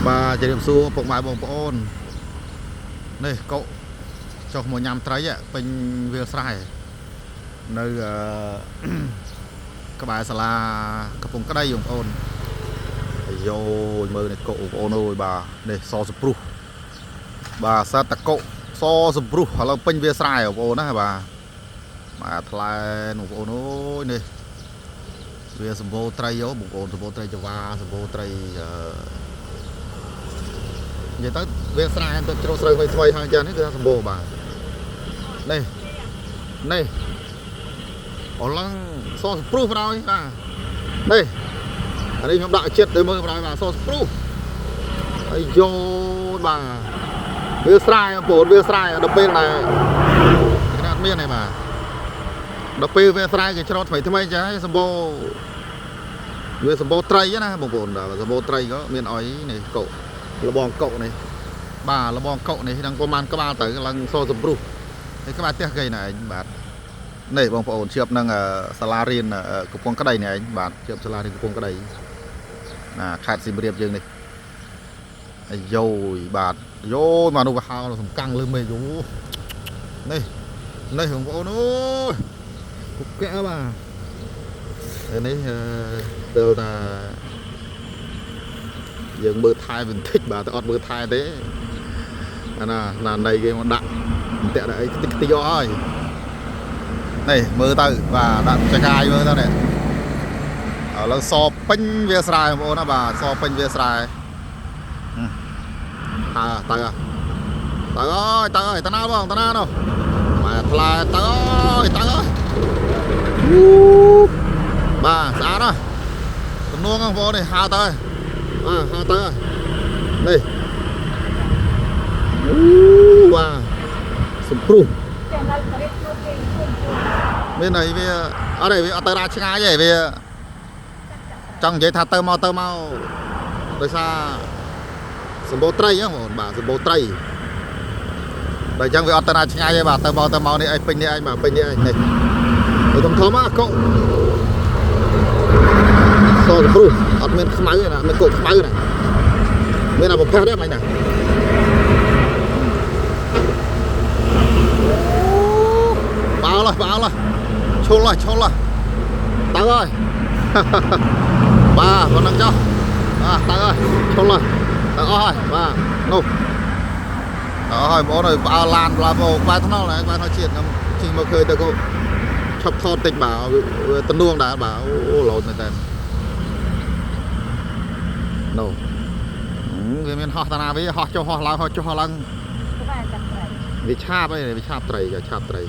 បាទជម្រាបសួរពុកម៉ែបងប្អូននេះកុចុះមកញ៉ាំត្រីហ៎ពេញវាលស្រែនៅអឺ ក្បែរសាលាកំពង់ក្តីបងប្អូនអាយ៉ូយមើលនេះកុបងប្អូនអើយបាទនេះសសព្រុសបាទសតកុសសព្រុសឥឡូវពេញវាលស្រែបងប្អូនណាបាទបាទថ្លែនបងប្អូនអើយនេះវាសម្បូរត្រីយោបងប្អូនសម្បូរត្រីចវាសម្បូរត្រីអឺ និយាយទៅវាស្រែទៅជ្រោះស្រូវថ្មីថ្មីហើយចានេះគឺថាសម្បូរបាទនេះនេះអឡើងសសព្រុសបណ្ដោយបាទនេះអានេះខ្ញុំដាក់ចិត្តទៅមើលបណ្ដោយបាទសសព្រុសហើយយោបាទវាស្រែបងប្អូនវាស្រែដល់ពេលដែលគេអត់មានទេបាទដល់ពេលវាស្រែគេច្រត់ថ្មីថ្មីចាសម្បូរវាសម្បូរត្រីណាបងប្អូនបាទសម្បូរត្រីក៏មានអុយនេះកុលបងកុនេះ បាទលបងកុនេះនឹងប្រហែលក្បាលទៅឡើងសសំព្រុសហើយក្បាលផ្ទះគេណាឯងបាទនេះបងប្អូនជៀបនឹងសាលារៀនកំពង់ក្តីនេះឯងបាទជៀបសាលារៀនកំពង់ក្តីណាខេត្តសៀមរាបយើងនេះអាយ៉យបាទយោយមកនោះវាហៅសំកាំងលើមេឃយោនេះនេះបងប្អូនអើយគុកកែបាទនេះទៅតាយើងមើលថែបន្តិចបាទតែអត់មើលថែទេ អាណាណាណៃគេមកដាក់អន្ទាក់ដាក់អីខ្ទេចខ្ទីអស់ហើយនេះមើលទៅបាទដាក់ចកាយមើលទៅនេះឥឡូវសពេញវាស្រែបងប្អូនណាបាទសពេញវាស្រែហើទៅទៅអើយទៅអើយតាណាបងតាណានោះបាទថ្លែទៅអើយទៅអើយអូបាទស្អាតណាស់ទំនួងបងប្អូននេះហើទៅហើយបាទហើទៅហើយនេះ អូបាទសំព្រុស ចេះនៅប្រៀបខ្លួនគេខ្លួនខ្លួន មានអីវាអត់ទេវាអត់ទៅណាឆ្ងាយទេវាចង់និយាយថាទៅមកទៅមកដោយសារសម្បូរត្រីហ្នឹងបងប្អូនបាទសម្បូរត្រីដល់អញ្ចឹងវាអត់ទៅណាឆ្ងាយទេបាទទៅមកទៅមកនេះឯងពេញនេះឯងបាទពេញនេះឯងនេះទៅធំធំអាកុសសំព្រុសអត់មានខ្មៅទេណាមានកុខ្មៅណាមានអាប្រភេទទេមិនណា បោលហើយបោលហើយឈុលហើយឈុលហើយទៅហើយ បាទប៉ុណ្ណឹងចុះបាទទៅហើយឈុលហើយទៅអស់ហើយបាទនោះទៅអស់ហើយបងប្អូនអើយផ្អើលឡានផ្លាបងក្បែរថ្នល់ណាក្បែរថ្នល់ជាតិខ្ញុំជិះមកឃើញទៅក៏ឈប់ថតតិចបាទវាទំនួងដែរបាទអូឡូតមែនតើនោះវាមានហោះតាណាវាហោះចុះហោះឡើងហោះចុះហោះឡើង ក្បែរចាប់ត្រី វាឆាបអីវាឆាបត្រីចាឆាបត្រី